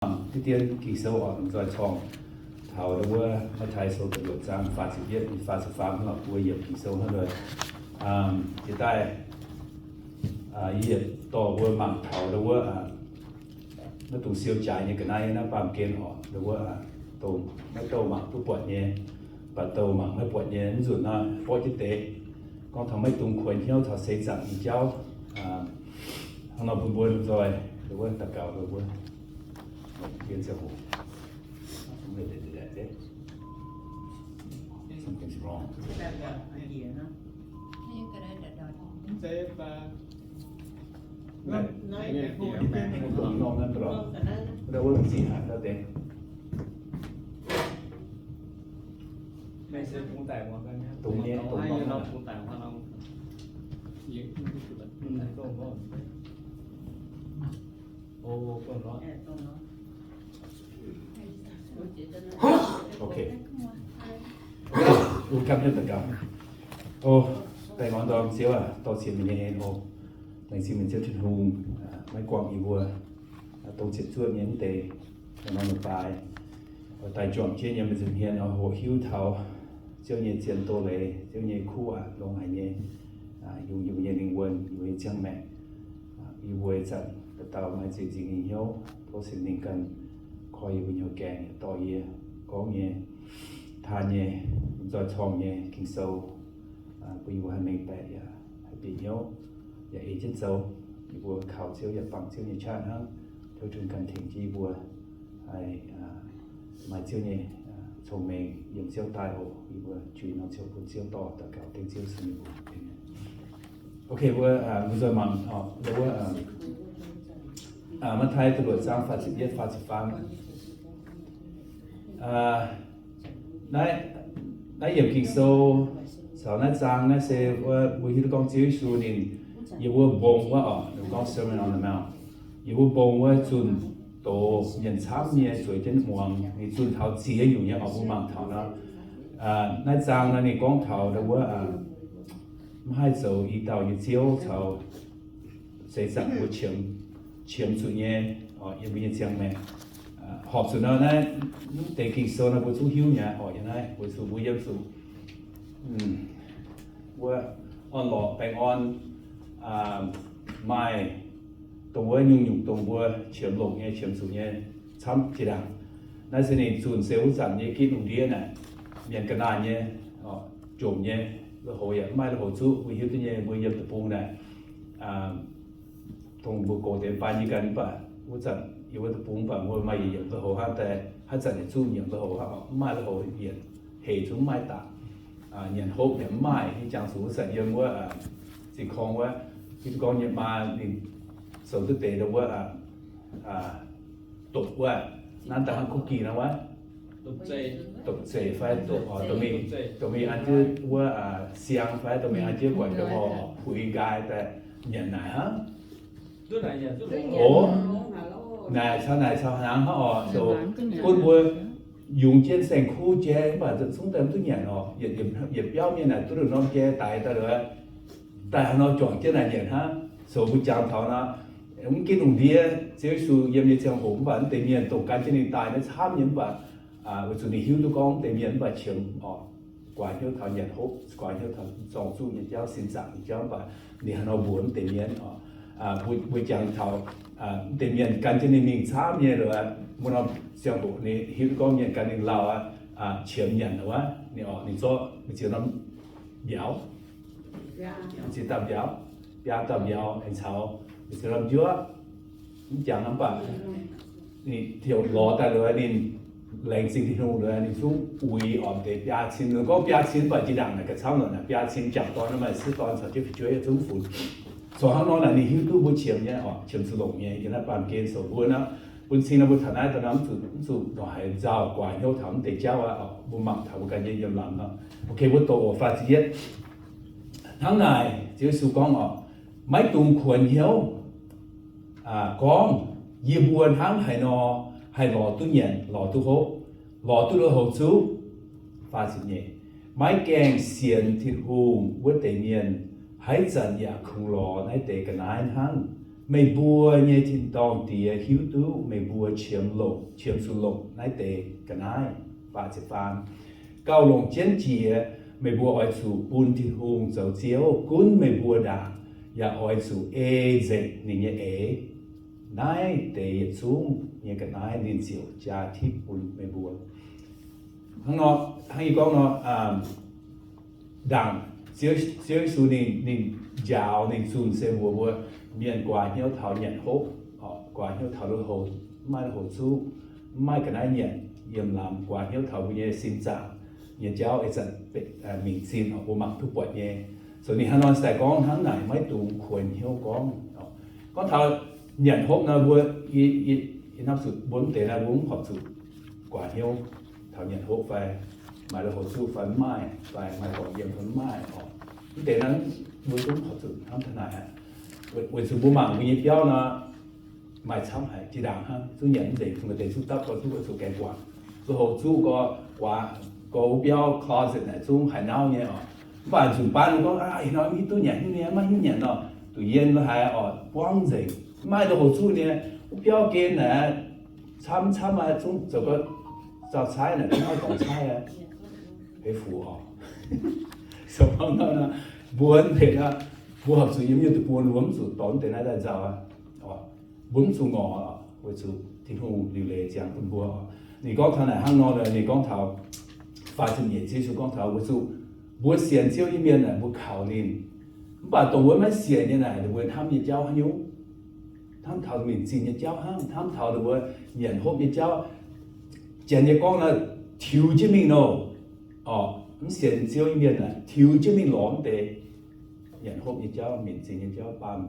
mangc diqv dien Ging-Sou oc, lomh nzoih corngh taux ndau wuov Matv^taai Sou da'luoqc zaang faah ziepc yietv, faah ziepc faam hnangv, mbuo yiemc Ging-Sou hnangv nor. Jiex daaih yie dorh mbuo mangc taux ndau wuov maiv dungx siou jaaix nyei ga'naaiv naaiv baamh gen oc, ndau wuov dongh maiv douh mangc duqv buatc nyei, baac douh mangc maiv buatc nyei, mv nzunc nor borqv jienv deix. Gorngv taux maiv dungx kuonx hnyouv taux seix zaangc nyei jauv. Hnangv nor bun mbuo lomh nzoih ndau wuov daux gaux ndau wuov. Something's wrong. Ok. Mbuo ganh hiuv duqv gaax. O, baengh orn ndorm Ziouv aac, dorh ciex meih nyei en o. Laengz zingh meih Ziouv Tin-Hungh maiv guangc yie mbuo dongh ziepc zuoqv nyei mv deix, norm leiz-baaix oix daaih juangc jienv yiem meih nza'hmien oix hoqc hiuv taux Ziouv nyei zien doz-leiz, Ziouv nyei kuv aac, longx haic nyei, yungz yie mbuo nyei lingh wuonh, yie mbuo nyei ziangh maengc. Yie mbuo ih zanc dauh dauh maaih ziex nzingc nyei hnyouv, tov Singx Lingh ganh koi yie mbuo nyei gaengh, dorh yie gorngv nyei, taan nyei, lomh nzoih corngh nyei Ging-Sou bun yie mbuo haih mengh baeqc yaac haih bieqc hnyouv, yaac ei jienv zoux. Yie mbuo kaux Ziouv yaac bangc Ziouv nyei qaqv hnangv. Tov Tin-Hungh ganh tengx jienv yie mbuo haih maaih Ziouv nyei cong-mengh yiem Ziouv daaih oc. Yie mbuo juix nor Ziouv bun Ziouv dorh daux gaux dengv Ziouv Yesu nyei mbuox. Amen. Ok, mbuo, mbuo nzoih mangc wuov Matv^taai da'luoqc zaang faah ziepc yietv, faah ziepc faam. Naaiv, naaiv yiemc Ging-Sou caux naaiv zaang naaiv se wuov mbuo hiuv duqv gorngv Ziouv Yesu ninh, yie mbuo mbong wuov oc, ninh gorngv Sermon on the Mount. Yie mbuo mbong wuov zunh doz mienh camv nyei zueiz jienv muangx, ninh zunh taux ziex nyungc nyei oc, mbuo mangc taux nor. Naaiv zaang nor ninh gorngv taux ndau wuov mv haih zoux i dauh nyei ziouv caux seix zaangc mbuo qiemx, qiemx zuqc nyei, yiem mbuo nyei ziangh maengc. Horpc zuqc nor naaiv, mv deix Ging-Sou nor mbuo zungv hiuv nyei oc, yiem naaiv weic zuqc mbuo yiem zuqc wuov orn-lorqc baengh orn maaih dongh wuov nyungc-nyungc dongh mbuo qiemx longc nyei, qiemx zuqc nyei camv jiex ndaangc. Naaiv se ninh zunh se wuov zanc nyei gitv lungh ndiev naaic, mienh ga'naaiv nyei, jomc nyei, lui-houx yaac mv maaih lui-houx zuqv. Mbuo hiuv duqv nyei, mbuo yiem deic-bung naaic, dongh mbuo gox deix baan yie ganh mv baac wuov zanc yiem wuov deic-bung mv baac mbuo maaih yietc nyiemc lui-houx hnangv daaih, haaix zanc yaac zuqv nyiemc lui-houx hnangv, mv maaih lui-houx yienc, hec zungv mv maaih daaih. Nyanc hopv yaac mv maaih, ih jangx zuqc wuov zanc yiem wuov zinh korng wuov, hiuv duqv gorngv nyei maa ninh zoux duqv deix ndau wuov dopc wuov, nanv daaih hnangv kuv gih nor wuov, dopc zeic fai dopc, dopc mingh an jienv wuov siang fai dopc mingh an jienv guaix biauv mor puix nqaai daaih nyanc naaic hnangv. O, naaic caux naaic caux hnaangx hnangv oc. Zoux gunv mbuo yungz jienv saeng-kuv jai mv baac zungv daaih mv duqv nyanc oc. Yietc biauv mienh naaic duqv ndongc norm jai daix daaih liuz, daaih haaix nor juangc jienv naaic nyanc hnangv. Zoux mbuo jangx taux nor, mv ginv lungh ndiev Ziouv Yesu yiem nyei ziangh hoc mv baac mv deix mienh dongh gan jienv ninh daaih naaiv camv nyei mv baac weic zuqc ninh hiuv duqv gorngv mv deix mienh mv baac qiemx oc, guaax hnyouv taux nyanc hopv, guaax hnyouv taux zorng-zuqv nyei jauv, sin zaangc nyei jauv, mv baac ninh haaix nor mbuox mv deix mienh oc. Mbuo jangx taux mv deix mienh gan jienv ninh mingh camv nyei loz, mbuo norm ziangh hoc ninh hiuv duqv gorngv mienh gan ninh lauh aqv, qiemx nyanc wuov, ninh oc, ninh zorqv ninh ziex norm mbiauz, ziex dauh mbiauz, biaa dauh mbiauz aengx caux ninh ziex norm njuov, mv jangx mv baac ninh heuc lorz daaih loz ninh laengz zingh Tin-Hungh loz ninh zungv uix oc, deix biaa cin. Ninh gorngv biaa cin mv baac jiex ndaangc naaic ga'camv lorqc, naaic biaa cin jangc dorn mv maaih sieqv dorn caux jienv fu'jueiv zungv funx. Zoux hnangv nor naaic ninh hiuv duqv mbuo qiemx nyei oc, qiemx zuqc longc nyei. Yiem naaiv baamh gen zoux mbuo nor, bun cing nor mbuo taux naaiv daaih nor mv zuqc, mv zuqc ndongc haaix nzauh guaax hnyouv taux mv deix jauv aqv oc. Mbuo mangc taux mbuo ganh nyei yiem lamz nor. Ok, mbuo doqc oc, faah ziepc yietv. Hnangv naaic Ziouv Yesu gorngv oc, maiv dungx kuonx hnyouv gorngv, yie mbuo hnangv haaix nor haih lorz duqv nyanc, lorz duqv hopv, lorz duqv lui-houx zuqv. Faah ziepc nyeic. Maiv gaengh sienx Tin-Hungh wuov deix mienh, haaix zanc yaac kungx lorz naaiv deix ga'naaiv hnangv. Meih mbuo nyei tin-dorngh Diex hiuv duqv meih mbuo qiemx longc, qiemx zuqc longc naaiv deix ga'naaiv. Faah ziepc faam, gauh longc jienv jiex, meih mbuo oix zuqc bun Tin-Hungh zoux Ziouv gunv meih mbuo ndaangc, yaac oix zuqc ei nzengc ninh nyei eix. Naaiv deix yietc zungv nyei ga'naaiv ninh ziouc jaa tipv bun meih mbuo. Hnangv nor, hnangv yie gorngv nor, ndaangc Ziouv, Ziouv Yesu ninh, ninh njaaux ninh zunh se mbuox mbuo mienh guaax hnyouv taux nyanc hopv, guaax hnyouv taux lui-houx, mv maaih lui-houx zuqv, mv maaih ga'naaiv nyanc yiem lamz, guaax hnyouv taux mbuo nyei sin zaangc nyei jauv ih zanc mingh zinh, mbuo mangc duqv buatc nyei. So ninh hnangv nor se gorngv hnangv naaic, maiv dungx kuonx hnyouv gorngv. Gorngv taux nyanc hopv nor, mbuo, yie hnamv zuqc mbuo mv deix naaiv mbuo mv horpc zuqc guaax hnyouv taux nyanc hopv fai maaih lui-houx zuqv fai mv maaih, fai maaih dorngx yiem fai mv maaih oc. Mv deix naaiv mbuo zungv horpc zuqc hnamv taux naaic aqv. Weic zuqc mbuo mangc mbuo nyei biauv nor, maaih camv haic, jiex ndaangc hnangv, zungv nyanc mv nzengc, maaih deix zungv dapv gau, zungv oix zuqc gaengh guangc. Lui-houx zuqv gau, guaax gau, wuov biauv closet naaic zungv haaix nauv nyei oc. Mv baac nzunc baav ninh gorngv, ih hnoi mv hiuv duqv nyanc nyei, maiv hiuv nyanc nor, duqv yiem lo haaix oc, buangv nzengc, mv maaih lui-houx zuqv nyei. Wuov biauv gen naaic camv camv aqv, zungv zoux gau, nzauh caaiv naaic zungv maiv dorngx caaiv aqv. Hei fuc oc. So hnangv nor, mbuo mv deix naaiv, mbuo horpc zuqc yiem nyei deic-bung, mbuo mv zuqc dorh mv deix naaiv daaih nzauh aqv. Mbuo mv zuqc ngorc, weic zuqc Tin-Hungh liuc leiz ziangx bun mbuo. Ninh gorngv taux naaic hnangv nor, ninh gorngv taux faah ziepc nyeic, Yesu gorngv taux weic zuqc mbuo sienx Ziouv nyei mienh naaic, mbuo kaux ninh. Mv baac dongh wuov maiv sienx nyei naaic, ninh mbuo hnamv nyei jauv haaix nyungc? Hnamv taux mingh zinh nyei jauv hnangv, hnamv taux ninh mbuo nyanc hopv nyei jauv, janx nyei gorngv naaic, tiux jienv mingh nor. Oc, mv sienx Ziouv nyei mienh naaic tiux jienv mingh lorz mv deix nyanc hopv nyei jauv, mingh zinh nyei jauv, baamh,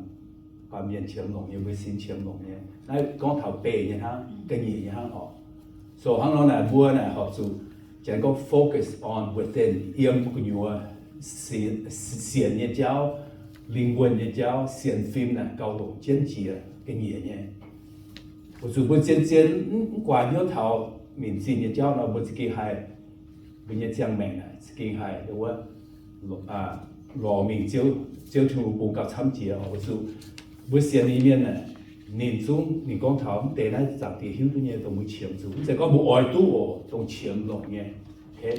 baamh mienh qiemx longc nyei, mbuo sin qiemx longc nyei. Naaiv gorngv taux beih nyei hnangv, ga'nyiec nyei hnangv oc. So hnangv nor naaic mbuo naaic horpc zuqc janx gorngv focus on within, yiem gu'nyuoz sienx nyei jauv, lingh wuonh nyei jauv, sienx fim naaic gauh longc jienv jiex ga'nyiec nyei. Weic zuqc mbuo zien-zien mv guaax hnyouv taux mingh zinh nyei jauv nor, mbuo za'gengh haih, mbuo nyei ziangh maengc naaic za'gengh haih wuov lorz mingh Ziouv, Ziouv Tin-Hungh bung gauh camv jiex oc. Weic zuqc mbuo sienx ninh mienh naaic, ninh zungv ninh gorngv taux mv deix naaiv Zaangc Diex hiuv duqv nyei dongh mbuo qiemx zuqc. Mv zeiz gorngv mbuo oix duqv oc, dongh qiemx longc nyei. Okay?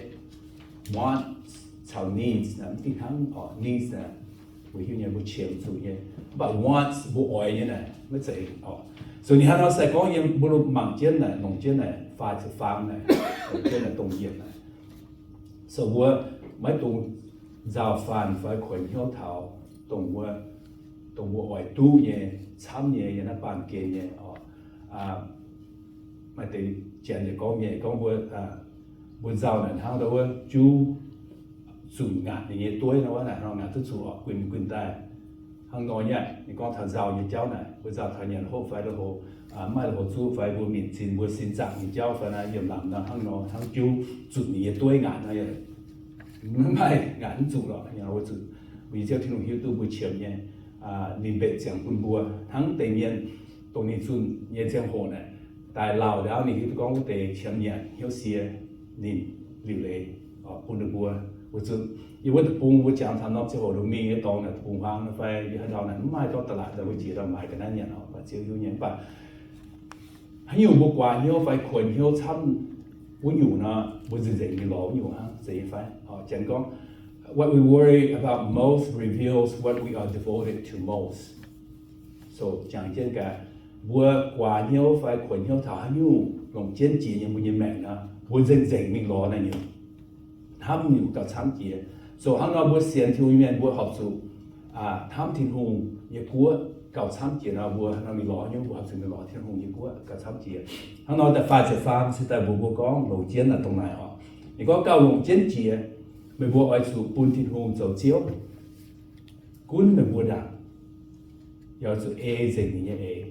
Wants caux needs naaic mv fih hnangv oc. Needs naaic mbuo hiuv nyei, mbuo qiemx zuqc nyei. Mv baac wants mbuo oix nyei naaic maiv zeiz oc. So ninh hnangv nor se gorngv yiem mbuo mangc jienv naaic, longc jienv naaic faah ziepc faam naaic, longc jienv naaic dongh yiemc naaic. So mbuo maiv dungx nzauh faanh fai kuonx hnyouv taux dongh mbuo, dongh mbuo oix duqv nyei, camv nyei, yiem naaiv baamh gen nyei oc. Maaih deix janx yietc gorngv nyei gorngv mbuo, mbuo nzauh naaic hnangv wuov juv zunc ngaatc ninh nyei dueiv nor, wuov naaic hnangv ngaatc duqv zuqc oc, guinh guinh daaih. Hnangv nor nyei, ninh gorngv taux nzauh nyei jauv naaic, mbuo nzauh taux nyanc hopv fai lui-houx, mv maaih lui-houx zuqv fai mbuo mingh zinh mbuo sin zaangc nyei jauv fai naaiv yiem lamz nor, hnangv nor hnangv juv zunc ninh nyei dueiv ngaatc nor, maiv maaih ngaatc mv zuqc lorqc. Weic zuqc mbuo nyei Ziouv Tin-Hungh hiuv duqv mbuo qiemx nyei, ninh mbenc ziangx bun mbuo hnangv deix mienh dongh ninh zunh nyei ziangh hoc naaic, daaih lauh ndaauv ninh hiuv duqv gorngv wuov deix qiemx nyanc hnyouv sie, ninh liuc leiz bun ninh mbuo. Weic zuqc yiem wuov deic-bung mbuo jangx taux norm ziangh hoc lungh mingh nyei dorngx naaic, deic-bung-huaang fai yiem haaix ndau naaic mv maaih dorngx da'laatc, mbuo jiex ndau maaiz ga'naaiv nyanc oc, baac Ziouv hiuv nyei. Mv baac haaix nyungc mbuo guaax hnyouv fai kuonx hnyouv camv wuov nyungc nor, mbuo nzengc nzengc mingh lorz wuh nyungc hnangv, zeiz nyei fai? Janx gorngv, what we worry about most reveals what we are devoted to most. So jangx jienv gaax, mbuo guaax hnyouv fai kuonx hnyouv taux haaix nyungc longc jienv jiex nyei mbuo nyei maengc nor, mbuo nzengc nzengc mingh lorz naaiv nyungc, hnamv nyungc gauh camv jiex. So hnangv nor mbuo sienx Tin-Hungh mienh mbuo horpc zuqc hnamv Tin-Hungh nyei guoqv gauh camv jiex nor, mbuo hnangv nor mingh lorz haaix nyungc mbuo horpc zuqc mingh lorz Tin-Hungh nyei guoqv gauh camv jiex. Hnangv nor da'faanh ziepc faam se daaih mbuox mbuo gorngv longc jienv naaic dongh naaic oc. Ninh gorngv gauh longc jienv jiex, meih mbuo oix zuqc bun Tin-Hungh zoux Ziouv gunv meih mbuo ndaangc, yaac oix zuqc ei nzengc ninh nyei eix.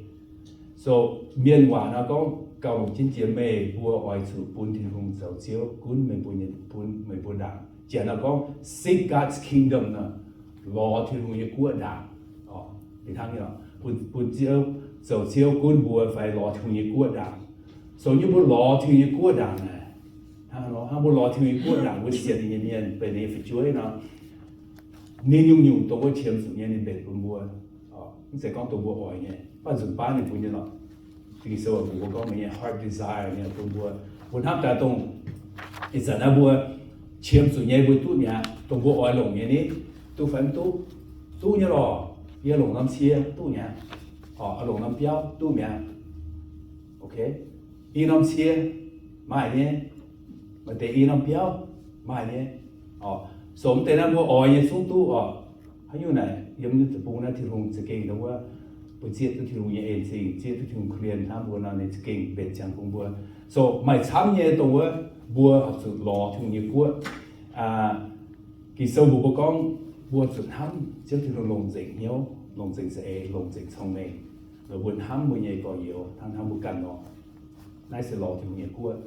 So mienh waac nor gorngv gauh longc jienv jiex, meih mbuo oix zuqc bun Tin-Hungh zoux Ziouv gunv meih mbuo nyei, bun meih mbuo ndaangc. Janx nor gorngv seek God's kingdom nor, lorz Tin-Hungh nyei guoqv ndaangc. Hnangv bun, bun Ziouv zoux Ziouv gunv mbuo fai lorz Tin-Hungh nyei guoqv ndaangc. So yie mbuo lorz Tin-Hungh nyei guoqv ndaangc naaic, hnangv nor hnangv mbuo lorz Tin-Hungh nyei guoqv ndaangc, mbuo sienx ninh nyei mienh, benx ninh nyei fu'jueiv nor, ninh nyungc-nyungc dongh mbuo qiemx zuqc nyei ninh mbenc bun mbuo. Mv zeiz gorngv dongh mbuo oix nyei. Mv baac nzunc baav ninh bun nyei lorqc. Ging-Sou mbuox mbuo gorngv meih nyei heart desire nyei bun mbuo, mbuo hnamv daaih dongh ih zanc naaiv mbuo qiemx zuqc nyei mbuo duqv mi'aqv, dongh mbuo oix longc nyei ni, duqv fai mv duqv? Duqv nyei lorqc. Yie longc norm cie duqv mi'aqv. Oix longc norm biauv duqv mi'aqv. I norm cie maaih nyei, maaih deix i norm biauv maaih nyei. So mv deix naaiv mbuo oix nyei zungv duqv oc. Haaix nyungc naaic yiem naaiv deic-bung naaiv Tin-Hungh za'gengh ndau wuov, mbuo zieqv duqv Tin-Hungh nyei en-zingh, zieqv duqv Tin-Hungh korv-lienh hnamv mbuo nor, ninh za'gengh mbenc ziangx bun mbuo. So maaih camv nyei dongh wuov mbuo oix zuqc lorz Tin-Hungh nyei guoqv. Ging-Sou mbuox mbuo gorngv mbuo zuqc hnamv Ziouv Tin-Hungh longc nzengc hnyouv, longc nzengc za'eix, longc nzengc cong-mengh, mbuo hnamv mbuo nyei gorx-youz hnangv hnamv mbuo ganh nor. Naaiv se lorz Tin-Hungh nyei guoqv.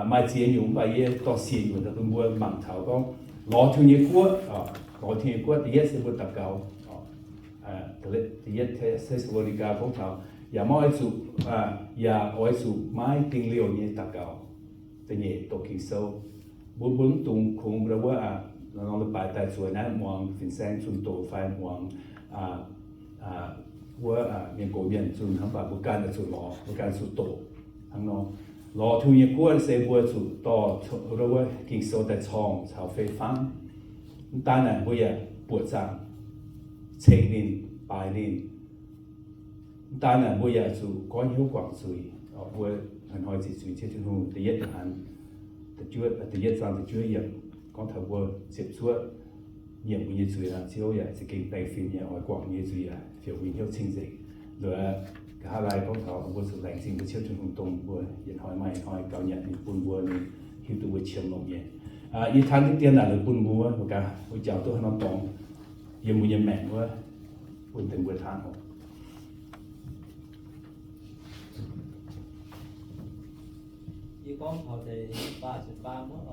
Maaih ziex nyungc mv baac yie dorh siec nyungc daaih bun mbuo mangc taux gorngv lorz Tin-Hungh nyei guoqv. Lorz Tin-Hungh nyei guoqv da'yietv se mbuo daux gaux. Da'yietv Te^saa^lo^ni^gaa gorngv taux yaac maiv oix zuqc, yaac oix zuqc maiv dingh liouh nyei daux gaux. Da'nyeic doqc Ging-Sou. Mbuo, mbuo mv dungx kungx ndau wuov, norm leiz-baaix daaih zueiz naaiv muangx fin-saeng zunh doqc fai muangx wuov mienh gox mienh zunh hnangv, mv baac mbuo ganh oix zuqc lorz, mbuo ganh zuqc doqc hnangv nor. Lorz Tin-Hungh nyei guoqv se mbuo zuqc dorh ndau wuov Ging-Sou daaih corngh caux fei fangv. Mv daan naaic mbuo yaac buoqc zaangc ceng ninh, baaix ninh. Mv daan naaic mbuo yaac zuqc goiv hnyouv guangc zuiz. Mbuo hnoi-hnoi ziqc zuiz Ziouv Tin-Hungh. Da'yietv Yo^han, da'yietv zaang da'juov yiemc gorngv taux mbuo ziepc zuoqv nyiemc mbuo nyei zuiz nor, Ziouv yaac za'gengh baengh fim nyei oix guangc mbuo nyei zuiz yaac fioux mbuo nyei hnyouv cing-nzengc. Nduov nqa'haav laai gorngv taux mbuo zuqc laengz zingh mbuo Ziouv Tin-Hungh dongh mbuo yietc hnoi maaih hnoi gaux nyatc ninh bun mbuo, ninh hiuv duqv mbuo qiemx longc nyei. Yie taan diqv dien naaic bun mbuo, mbuo ganh mbuo jangx duqv haaix norm dorngx yiem mbuo nyei maengc wuov, bun deix mbuo taan oc. Yie gorngv taux deix baav ziepc faam wuov,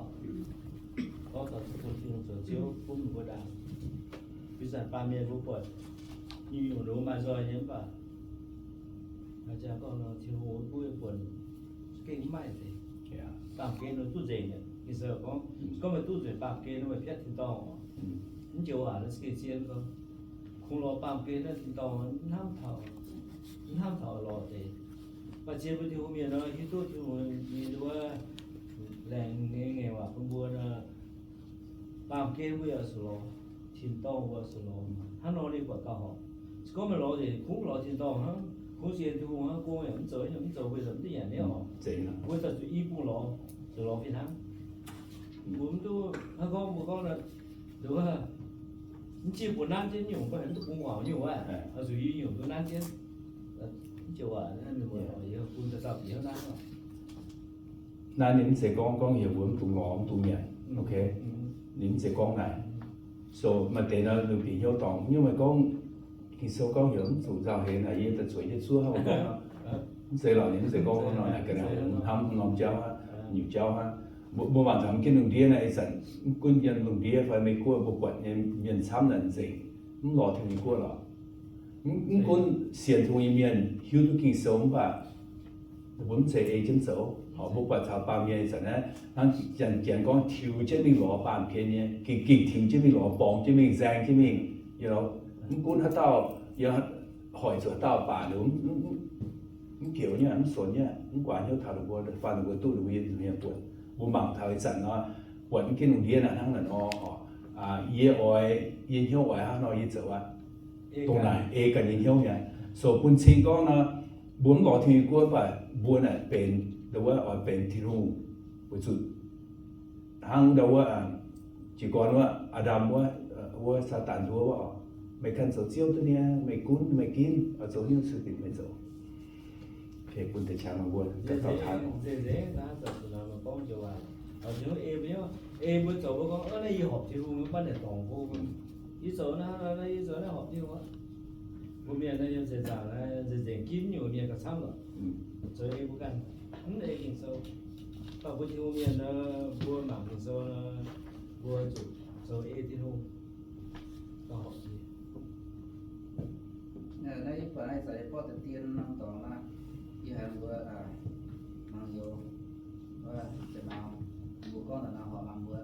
gorngv taux zuqc bun Tin-Hungh zoux Ziouv gunv mbuo ndaangc. Ih zanc baamh mienh mbuo buatc nyungc-nyungc nduov maaih nzoih nyei mv baac haaix zanc gorngv nor Tin-Hungh wuov buonc gengh mv maaih deix. Baamh gen nor duqv nzengc nyei. Ging-Sou gorngv, gorngv meih duqv nzengc baamh gen nor meih piatv tin-dorngh oc. Mv joux waac naaiv se gengh zien gorngv, kungx lorz baamh gen naaiv tin-dorngh hnamv taux, hnamv taux lorz deix. Mv baac zien mbuo Tin-Hungh mienh nor hiuv duqv Tin-Hungh nyei nduov laengz nyei ngaengc waac bun mbuo nor, baamh gen mbuo yaac zuqc lorz, tin-dorngh mbuo zuqc lorz. Hnangv nor ninh buatc gauh horpc. Se gorngv meih lorz nzengc kungx lorz tin-dorngh hnangv, kungx sienx Tin-Hungh hnangv, gong yaac mv zoux, mv zoux wuov zanc mv duqv nyanc niouv oc. Mbuo daaih zuqc i bung lorz, zuqc lorz fih hnangv. Mbuo mv duqv hnangv gorngv mbuo gorngv nduov, mv zieqv mbuo nanv jienv nyungc, mv duqv bungx guangc nyungc wuov, oix zuqc i nyungc duqv nanv jienv. Mv joux waac naaiv ninh mbuo oix bun daaih dauh bieqc hnyouv nanv oc. Naaiv ninh mv zeiz gorngv, gorngv heuc mbuo mv dungx lorz, mv dungx nyanc. Ok, ninh mv zeiz gorngv naaic. So maaih deix nor ninh bieqc hnyouv dorngc, nyungc maaih gorngv, Ging-Sou gorngv heuc mv zuqc nzauh heix naaic, yie daaih zueiz jienv zuov hnangv mbuo gorngv nor. Mv zeiz lorqc, ninh mv zeiz gorngv nor, naaic ga'naaiv hnamv norm jauv aqv, nyungc jauv aqv. Mbuo mangc taux mv ginv lungh ndiev naaiv, ih zanc mv gunv yiem lungh ndiev fai Meiv Guoqv mbuo buatc nyei mienh camv naaic nzengc mv lorz Tin-Hungh nyei guoqv lorqc. Mv gunv sienx Tin-Hungh nyei mienh hiuv duqv Ging-Sou mv baac mbuo mv zeiz ei jienv zoux. Mbuo buatc taux baamh mienh ih zanc naaiv hnangv janx gorngv tiux jienv mingh lorz baamh gen nyei, gengh tiux jienv mingh lorz, borngz jienv mingh, nzaeng jienv mingh. Mv gunv haaix dauh, hoic zuqc haaix dauh baac ninh mv geux nyei, mv sonx nyei, mv guaax hnyouv taux ninh mbuo, faanh ninh mbuo duqv ninh mbuo nyei buonc. Mbuo mangc taux ih zanc nor, buatc mv ginv lungh ndiev naaic hnangv naaic nor, yie oix, yie hnyouv oix hnangv nor yie zoux aqv. Dongh naaic ei ganh nyei hnyouv mi'aqv. So bun cing gorngv nor, mbuo mv lorz Tin-Hungh nyei guoqv baac mbuo naaic benx, ndau wuov oix benx Tin-Hungh weic zuqc hnangv ndau wuov jiez gorn wuov Aa^ndam wuov, wuov Saadaan nduov wuov oc, meih ganh zoux ziouv duqv niaa, meih gunv meih ginv oix zoux haaix nyungc cuotv dingc meih zoux. Bun deix qangx mbuo daux gaux taan. Ei mbuo zoux mbuo gorngv, naaiv yie horpc Tin-Hungh, mv baac naaic dorngc mbuo, yie zoux naaiv, naaiv yie zoux naaiv horpc Tin-Hungh aqv. Mbuo mienh naaiv yiem seix zaangc naaiv nzengc nzengc ginv nyungc mienh gauh camv lorqc. Zoux ei mbuo ganh, mv ei Ging-Sou. Mv baac mbuo Tin-Hungh mienh nor, mbuo mangc Ging-Sou nor, mbuo zuqc zoux ei Tin-Hungh gauh horpc jiex. Naaiv yie buatc naaiv zanc yie borqv deix dien norm dorngx naaiv, yie haiz mbuo mangc youz, mbuo gorngv naaic nor horpc mangc mbuo,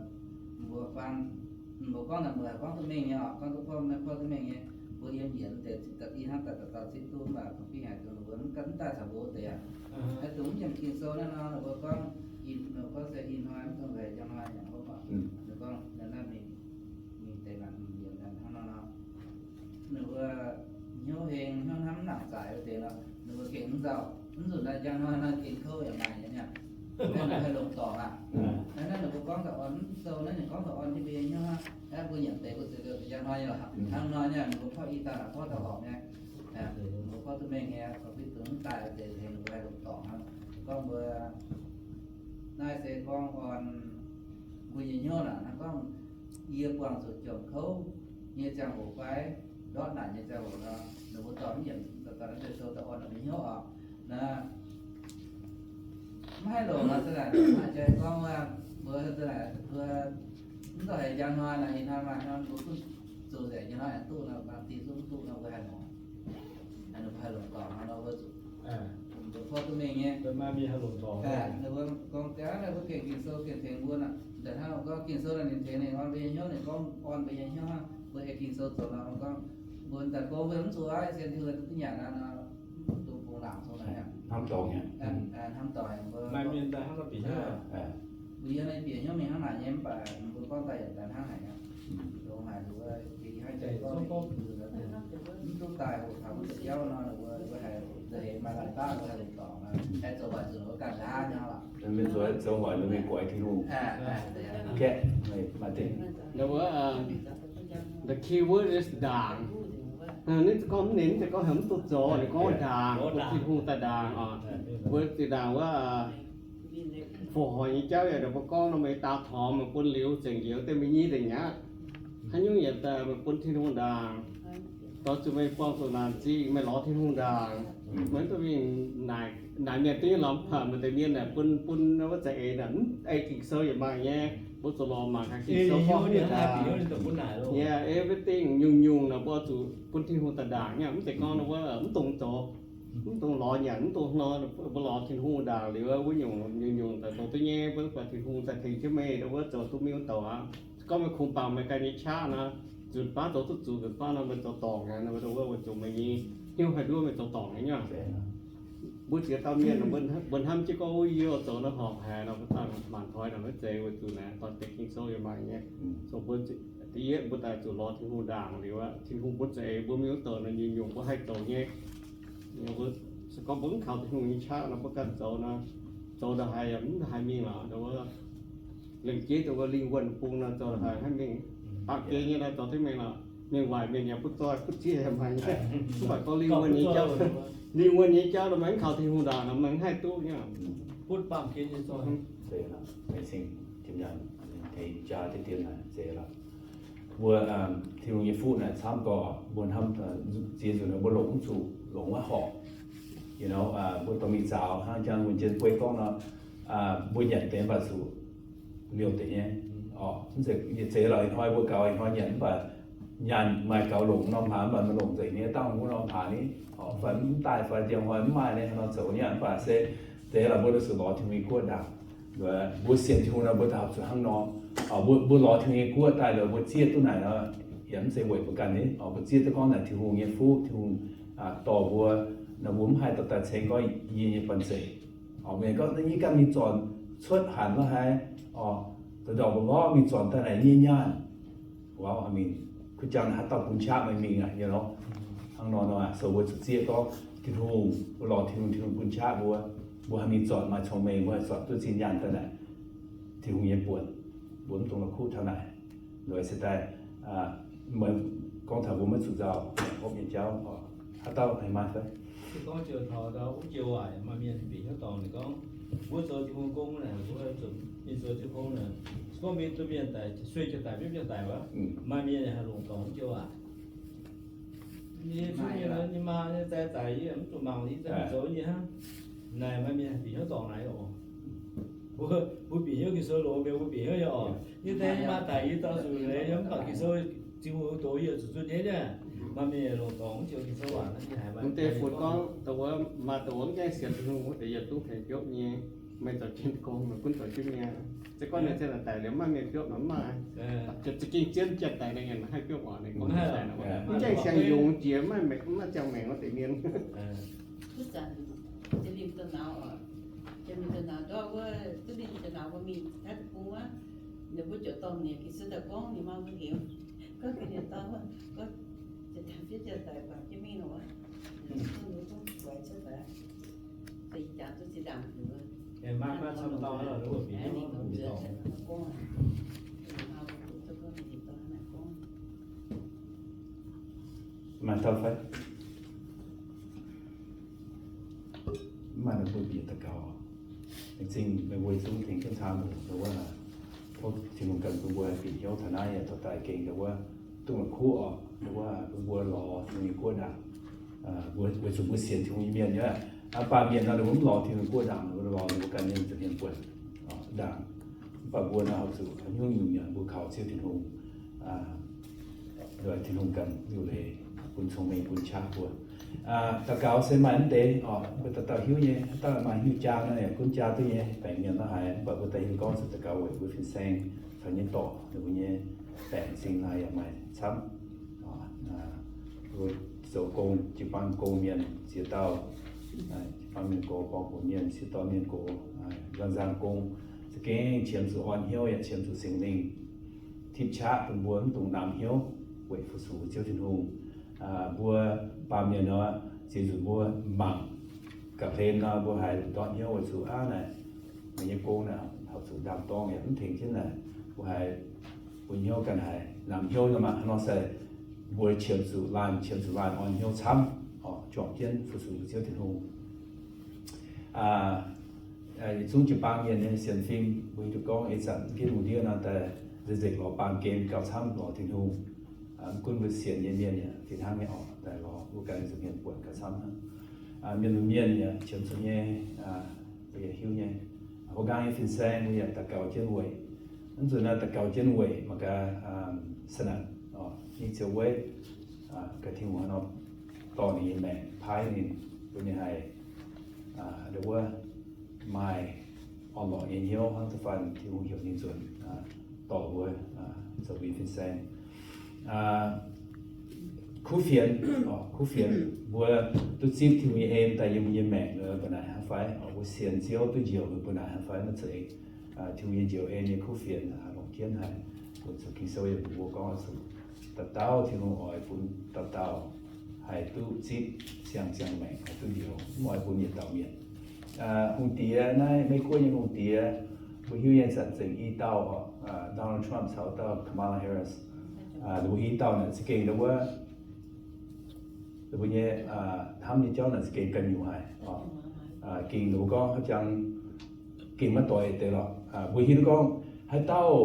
mbuo faan, mbuo gorngv naaic mbuo haiz gorngv duqv mengh nyei oc, gorngv duqv porv mengh, porv duqv mengh nyei. Mbuo yiem yietc deix zinh daaih ih hnangv daaih dauh dauh zipv duqv mv baac kungx fih haic dongh ninh mbuo mv gan mv daaih caux mbuo wuov deix aqv. Naaiv dongh mv nyiemc Ging-Sou naaiv nor, ninh mbuo gorngv, ninh mbuo gorngv se ih hnoi mv dongh nqaih njang hnoi nyanc wuov maah. Ninh gorngv naaiv mingh, mingh deix naaic mingh yietc hnangv nor nor, ninh mbuo hnyouv heng hnyouv hnamv mv nangc zaic wuov deix nor, ninh mbuo gengh mv nzauh. Mv nzunc naaiv njang hnoi nor gengh kouv yaac maaih nyei aqv. Naaiv haih longc dorngc aqv. Naaiv ninh mbuo gorngv taux orn mv sou naaiv, ninh gorngv taux orn jienv mbuo nyei hnyouv aqv. Mbuo nyiemc deix mbuo ziouc liouh deix njang hnoi nyei lorqc. Hnangv nor nyei ninh mbuo porv ih dauh naaic porv taux horpc nyei, ninh mbuo porv duqv mengh nyei, gorngv fih dongh mv daaih deix tengx ninh mbuo haih longc dorngc aqv. Gorngv mbuo naaiv se gorngv orn mbuo nyei hnyouv naaic, hnangv gorngv yie buangh zuqc jomc kouv nyei ziangh hoc fai ndortv naanc nyei ziangh hoc nor, ninh mbuo dorh mv yienc daaih naaiv deix sou daaih orn ninh mbuo nyei hnyouv oc. Naaiv mv haih longc nor, za'gengh maaih jai gorngv wuov, mbuo za'gengh mbuo mv dongh haiz njang hnoi naaic, ih hnoi maaih hnoi mbuo gunv zoux nzengc nyei hnoi aengx duqv nor, bangc dinh zungv mv duqv nor, mbuo haih longc, haih longc dorngc nor, mbuo zuqc, mbuo porv duqv mengh nyei. Ninh mbuo gorngv gaax naaiv mbuo gengh Ging-Sou gengh tengx mbuo nor, daaih hnangv gorngv Ging-Sou naaic ninh tengx ninh orn mbuo nyei hnyouv, ninh gorngv orn mbuo nyei hnyouv hnangv, mbuo ei Ging-Sou zoux nor, gorngv mbuo daaih go mbuo mv zuqc aqv, sienx Tin-Hungh duqv nyanc nor, mv dungx bungx laangc zong naaic. Hnamv dorngc nyei. Hnamv dorngc mbuo, maaih mienh daaih hnangv nor bieqc hnyouv. Mbuo yiem naaiv bieqc hnyouv mingh hnangv naaic nyei, mv baac mbuo gorngv daaih yaac daaih hnangv haic aqv. Dongh haaix mbuo, mv duqv daaih hoqc taux mbuo za'biauv nor, mbuo, mbuo haiz nza'heix maaih laanh daav mbuo haih longc dorngc, haih zoux hoic zuqc mbuo ganh nqa'haav nyei lorqc. Mienh zoux, zoux hoic ninh mingh goix Tin-Hungh. Kaeqv, maaih deix. The key word is ndaangc. Ninh gorngv mv, ninh gorngv heuc mv duqv zoux, ninh gorngv ndaangc, bun Tin-Hungh daaih ndaangc oc. Mbuo zinh ndaangc wuov, Fongc hoic nyei jauv yaac ninh mbuo gorngv nor, meih daaux torngx meih bun liuz zengc njoux deix meih nyei deix nyaqv. Haaix nyungc yaac daaih meih bun Tin-Hungh ndaangc. Dorh zuqc meih buangh zuqc naanc zingh, meih lorz Tin-Hungh ndaangc. Meih mv dungx mingh naaic, naaic mienh duqv nyei lorz mv baac maaih deix mienh naaic bun, bun wuov za'eix naaic, mv ei Ging-Sou yaac maaih nyei. Mbuo zuqc lorz mangc gaax Ging-Sou gorngv haaix nyungc ndaangc. Yeah, everything, nyungc-nyungc naaic mbuo zuqc bun Tin-Hungh daaih ndaangc nyei. Mv zeiz gorngv wuov mv dungx zoux, mv dungx lorz nyanc, mv dungx hnoi, mbuo lorz Tin-Hungh ndaangc liuz wuov nyungc, nyungc-nyungc daaih zoux duqv nyei, mbuo buatc Tin-Hungh daaih tengx jienv meih, wuov zoux duqv mingh wuov douc aqv. Se gorngv meih kungx bangc meih ganh nyei qaqv nor, nzunc baav zoux duqv zuqc, nzunc baav nor meih zoux dorngc nyei, nor wuov, wuov zoux meih nyei hnyouv haih nduov meih zoux dorngc nyei nyei. Mbuo ziex dauh mienh, mbuo hnamv jienv gorngv wuov yie zoux nor horpc haic nor, mbuo dangh maanc toi naaic maiv zeiz, weic zuqc naaic dorh deix Ging-Sou yaac maaih nyei. Zoux mbuo, da'yietv mbuo daaih zuqc lorz Tin-Hungh ndaangc liuz aqv, Tin-Hungh bun za'eix mbuo mingh wuov douc naaic nyungc-nyungc mbuo haih zoux nyei. Se gorngv mbuo mv kaux Tin-Hungh nyei qaqv nor, mbuo ganh zoux nor, zoux ndongc haaix yaac mv ndongc haaix mingh lorqc. Lengc jeiv dongh wuov lingh wuonh bung nor, zoux ndongc haaix haih mingh. Baamh gen nyei nor zoux duqv mingh lorqc. Mienh waaic mienh yaac butv zoih butv zieqv haic nyei. Mv baac gorngv lingh wuonh nyei jauv, lingh wuonh nyei jauv nor, meih mv kaux Tin-Hungh ndaangc nor, meih mv haih duqv nyei. Butv baamh gen nyei zoih. Mbuo, Tin-Hungh nyei fuqv naaic camv gorx, mbuo hnamv ziex nzunc mbuo longc mv zuqc, longc maiv horpc. You know, mbuo dorh mingh zaaux hnangv jangx wuonh jien bueiv gorngv nor, mbuo nyanc deix mv baac zuqc liouh deix nyei. Mv zeiz yietc zeiz lorqc, ih hnoi mbuo gaux, ih hnoi nyanc mv baac nyaanh maaih gaux longc norm hlaax mv baac maiv longc nzengc nyei, dangh wuov norm hlaax ni, fai mv daaih fai ndiangx-hnoi mv maaih ni, hnangv nor zoux nyei. Mv baac se deix lorqc mbuo zuqc lorz Tin-Hungh nyei guoqv ndaangc. Mbuo sienx Tin-Hungh nor mbuo daaih zuqc hnangv nor. Mbuo, mbuo lorz Tin-Hungh nyei guoqv daaih liuz mbuo zieqv duqv naaic nor, yaac mv zeiz weic mbuo ganh ni. Mbuo zieqv duqv gorngv naaic Tin-Hungh nyei fuqv, Tin-Hungh dorh mbuo, nor mbuo mv haih dorh daaih ceng gorngv yie nyei banh zeic. Mienh gorngv yie ganh mingh zornc cuotv hanc lorqc haiz, dorh ndorqc mbuo lorz mingh zornc daaih naaic nyei nyaanh. Wow, I mean, kuv jangx haaix dauh bun qaqv meih mingh aqv nyei lorqc. Hnangv nor nor, so mbuo zuqc zieqv gorngv Tin-Hungh, mbuo lorz Tin-Hungh, Tin-Hungh bun qaqv mbuo, mbuo haih mingh zornc maaih cong-mengh, mbuo haih zornc duqv zinh nyaanh daaih naaic Tin-Hungh nyei buonc, mbuo mv dungx la'kuqv taux naaic. Nduov se daaih, meih gorngv taux mbuo maiv zuqc nzauh, hopv nyei jauv, haaix dauh haih maaih fai? Se gorngv joux taux wuov joux aac, maaih mienh bieqc hnyouv dorngc ninh gorngv, mbuo zoux Tin-Hungh gong naaic, mbuo zuqc mingh zoux Tin-Hungh naaic, se gorngv mingh duqv mienh daic, sueih jienv daic, mv mienh daic wuov, maaih mienh haih longc dorngc wuov joux aac. Ninh cuotv mingh nor, ninh maa nyei zai daic, yie mv zuqc mangc, yie zai zoux nyei hnangv. Naaic maaih mienh bieqc hnyouv dorngc naaic oc. Mbuo, mbuo bieqc hnyouv Ging-Sou loz mienh, mbuo bieqc hnyouv nyei oc. Yie deix maa daic, yie daaih zuqc leiz, yie mv baac Ging-Sou, Tin-Hungh doz yie zuqc zunh nyei. Maaih mienh longc dorngc mv joux Ging-Sou waac, mv deix funx gorngv dongh wuov maaih dongh wuov mv gaengh sienx Tin-Hungh wuov deix yietc zungv tengx biopv nyei. Meih zoux jienv gong, meih gunv zoux jienv mienh. Se gorngv ninh ziangh daic liuz maiv mienh biopv nor mv maaih. Za'gengh zien janx daic ninh haih biopv oc, ninh gorngv daic nor. Mv gaengh siang-yungz jiex maiv, maiv ziangh maengc wuov deix mienh. Duqv zanc, Janx-Lingh Douh Nauz oc. Janx-Lingh Douh Nauz ndortv wuov, Duqv Lingh Douh Nauz mbuo mingh taiv deic-bung wuov, ninh mbuo ziouc dorh ninh geh sieqv daaih gorngv ninh maa mbuo heuc, gorngv ga'nyiec dorn wuov, gorngv ziouc daaih fiev ziouc daaih guangc jienv mingh nor wuov, ninh mbuo zungv guaix cuotv daaih. Za'gengh jangx duqv zinh ndaangc wuov. Maaih dauh fai? Mv maaih ninh mbuo bieqc daux gaux. Laengz zingh meih mbuo zungv tengx jienv caan muoc, nduov wuov, tov Tin-Hungh ganh bun mbuo haih bieqc hnyouv taux naaiv yaac dorh daaih gengh nduov wuov, duqv la'kuqv oc, nduov wuov bun mbuo lorz Tin-Hungh nyei guoqv ndaangc. Weic zuqc mbuo sienx Tin-Hungh nyei mienh nyei, baamh mienh nor ninh mbuo mv lorz Tin-Hungh guoqv ndaangc, ninh mbuo lorz ninh mbuo ganh nyei nza'hmien buonc ndaangc. Mv baac mbuo nor horpc zuqc haaix nyungc nyungc nyanc mbuo kaux Ziouv Tin-Hungh. Nduov Tin-Hungh ganh liuc leiz bun cong-mengh bun qaqv mbuo. Daux gaux se maaih mv deix oc, mbuo dauh dauh hiuv nyei, haaix dauh maaih hiuv jaa nor yaac gunv jaa duqv nyei, baengc mienh nor haaix, mv baac mbuo daaih hiuv gorngv zuqc daux gaux weic mbuo fin-saeng caux nyei dorc, ninh mbuo nyei baengc sing naaiv yaac maaih camv. Mbuo zoux gong, jiu-baang gong mienh ziex dauh, jiu-baang mienh gox, borngz gox mienh, sieqv dorn mienh gox, nzang nzang gong, za'gengh qiemx zuqc orn hnyouv yaac qiemx zuqc Singx Lingh tipv qaqv bun mbuo mv dungx namx hnyouv weic fu-sux Ziouv Tin-Hungh. Mbuo baamh mienh nor, ziex nzunc mbuo mangc ga'hlen nor, mbuo haiz ndortv hnyouv weic zuqc aav naaic, meih nyei gong naaic horpc zuqc ndaam-dorng yaac mv tengx jienv naaic, mbuo haiz mbuo hnyouv ganh haiz namx hnyouv nyei maah. Hnangv nor se mbuo qiemx zuqc laanh, qiemx zuqc laanh orn hnyouv camv, juangc jienv fu-sux Ziouv Tin-Hungh. Yietc zungv jiu-baang mienh nyei sienx fim, mbuo hiuv duqv gorngv ih zanc mv ginv lungh ndiev nor, daaih nzengc lorz baamh gen gauh camv lorz Tin-Hungh. Mv gunv mbuo sienx nyei mienh yaac fih hnangv nyei oc, daaih lorz mbuo ganh nza'hmien buonc gauh camv hnangv. Mienh lunx mienh yaac qiemx zuqc nyei, mbuo yaac hiuv nyei. Mbuo nqaang nyei fin-saeng mbuo yaac daux gaux jienv weic. Mv nzunc naaiv daux gaux jienv weic mangc gaax, sa'naanc, ninh ziouc weic gaax Tin-Hungh haaix nor dorh ninh nyei maengc paaiv ninh, bun ninh haih nduov wuov maaih orn-lorqc nyei hnyouv hnangv da'faanh Tin-Hungh heuc ninh nzuonx dorh mbuo zoux mbuo nyei fin-saeng. Kuv fienx, kuv fienx, mbuo duqv zipv Tin-Hungh nyei en daaih yiem mbuo nyei maengc mbuo naaic hnangv fai? Mbuo sienx Ziouv duqv njoux mbuo naaic hnangv fai? Maiv zeiz. Tin-Hungh nyei njoux en nyei kuv fienx longc jienv haic, weic zuqc Ging-Sou yaac mbuox gorngv zuqc dauh dauh Tin-Hungh oix bun dauh dauh haih duqv zipv siang-ziangh maengc, haih duqv njoux, mv oix bun yietc dauh mietc. Hungh diex naaiv, Meiv-Guoqv nyei hungh diex, mbuo hiuv nyei zanc zengc i dauh, Donald Trump caux dauh Kamala Harris. Mbuo i dauh naaic za'gengh nduov wuov, mbuo nyei hnamv nyei jauv naaic za'gengh ganh nyungc haic. Gengh nduov gorngv haaix jangx gengh maiv doix deix lorqc. Mbuo hiuv duqv gorngv haaix dauh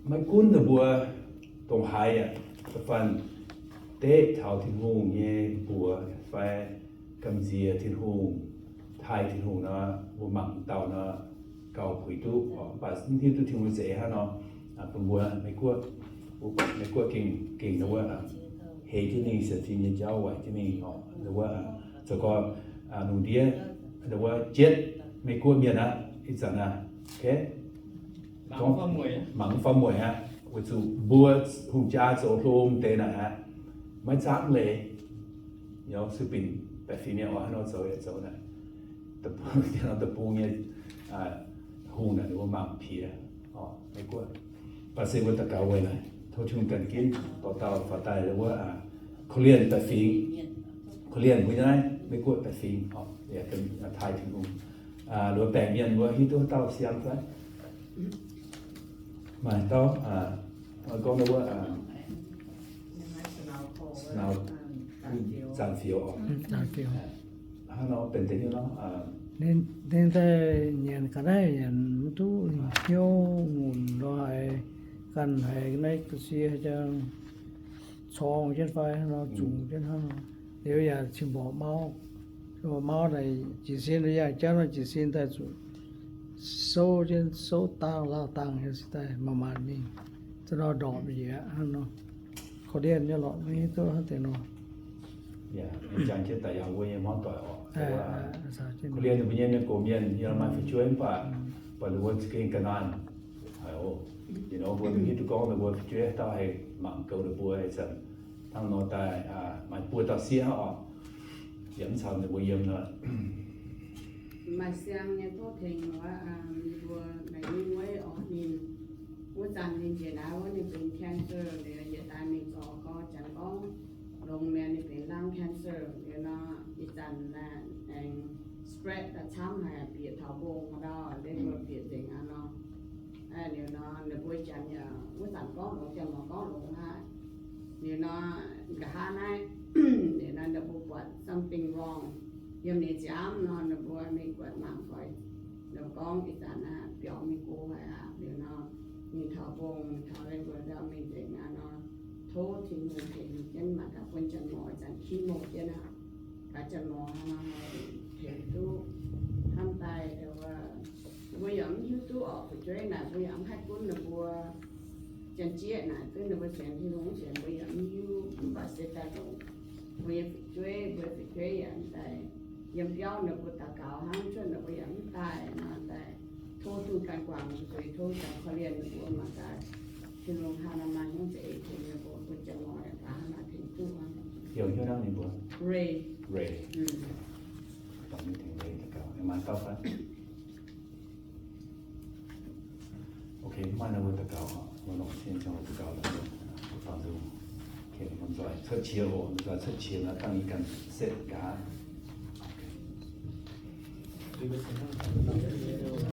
maiv gunv ninh mbuo dongh haaix yaac da'faanh deqv taux Tin-Hungh nyei mbuox fai gamh nziex Tin-Hungh, taaih Tin-Hungh nor, mbuo mangc dauh nor gauh puix duqv, mv baac mv hiuv duqv Tin-Hungh za'eix hnangv nor, bun mbuo Meiv-Guoqv, Meiv-Guoqv gengh, gengh nduov wuov, heix jienv ninh sienx fim nyei jauv, waaic jienv ninh oc, nduov wuov, zoux gorngv lungh ndiev nduov wuov jietv Meiv-Guoqv mienh aqv, ih zanc aqv, mangc mv faaux mueic aqv, weic zuqc mbuo hungh jaa zoux hlo deix naaic aqv, maiv zaangv leiz, youz sueih binc baeqc fingx nyei oc, hnangv nor zoux yaac zoux naaic, deic-bung nyei hungh naaic ninh mbuo mangc piex oc, Meiv-Guoqv. Baac se mbuo daux gaux weic naaic, tov Tin-Hungh ganh ginv dorh dauh faaux daaih wuov, korv-lienh baeqc fingx, korv-lienh mbuo nyei naaiv Meiv-Guoqv baeqc fingx oc, taaih Tin-Hungh. Loz baengc mienh mbuo hiuv duqv haaix dauh siang fai? Maaih dauh gorngv wuov, zanc fioux oc. Hnangv nor benx deix nyei nor, ninh daaih nyanc ga'naaiv nyanc mv duqv hnyouv ngunc nor haiz, ganh haiz naaiv ga'sie jang corng jienv fai nor, zungx jienv hnangv nor. Liuz yaac cing-mborqc mauv, cing-mborqc mauv naaic jiez sin yangh jauv nor, jiez sin daaih zuqc souv jienv, souv dangh lauh dangh nyei se daaih manc-manc mingh, za'gengh ndorpc njiec aqv hnangv nor. Korv-lienh nyei lorqc, maiv hiuv duqv hnangv deix nor. Yaac jangx jienv daaih yangh wuov nyei hmuangv doic oc. Korv-lienh ninh mbuo nyei mienh gox mienh, yie maaih fu'jueiv mv baac, mv baac ninh mbuo za'gengh ga'naaiv haic oc. Yietc norm mbuo maiv hiuv duqv gorngv ninh mbuo fu'jueiv haaix dauh haih mangc goux ninh mbuo ih zanc. Hnangv nor daaih maaih buo dauh sieqv oc, yaac mv caux ninh mbuo yiem nor. Maaih siang nyei tov tengx wuov, ninh mbuo maaih nyungc wuov oc, ninh wuov zanc ninh njiec naaiv wuov ninh benx cancer liuz, yietc daaih mingh zorc gorx janx gorngv longx mi'aqv, ninh benx lung cancer liuz nor, ih zanc aengx spread daaih camv haic, bieqc taux mbong ndau, ndeic mbuo bieqc nzengc aqv nor. Liuz nor ninh mbuo janx yaac wuov zanc gorngv longx, janx-morc gorngv longx haic. Liuz nor, nqa'haav naaiv, liuz nor ninh mbuo buatc something wrong yiem ninh ziangx nor, ninh mbuo mingh buatc mangc goix. Ninh mbuo gorngv ih zanc naaiv biaux mingh go haic aqv. Liuz nor, mingh taux mbong, mingh taux ndeic mbuo ndau mingh nzengc aqv nor, tov Tin-Hungh tengx jienv mangc gaax bun janx-morc ih zanc chemo jienv aqv. Gaax janx-morc nor haih tengx duqv hnamv daaih, mbuo yaac mv hiuv duqv oc, fu'jueiv naaic mbuo yaac mv haih gunv ninh mbuo. Janx-jieqv naaic duqv ninh mbuo sienx Tin-Hungh mv sienx mbuo yaac mv hiuv, mv baac se daaih longc mbuo nyei fu'jueiv, mbuo nyei fu'jueiv yaac daaih yiem biauv, ninh mbuo daux gaux hnangv cuotv ninh mbuo yaac mv daaih nor, daaih tov duqv ganh guangc zuiz, tov ganh korv-lienh ninh mbuo mangc gaax Tin-Hungh hnangv nor maaih hnyouv za'eix tengx ninh mbuo, bun janx-morc yaac gaax hnangv naaic tengx duqv. Heuc hnyouv hnangv ninh mbuo. Ray. Ray. Dongh mingh tengx Ray daux gaux, maaih dauh fai? Ok, mv maaih nor mbuo daux gaux oc. Mbuo longc cien ziangh hoc daux gaux, daux gaux. Ok, lomh nzoih cuotv qiex oc, lomh nzoih cuotv qiex nor dangh yie ganh setv nqa'haav.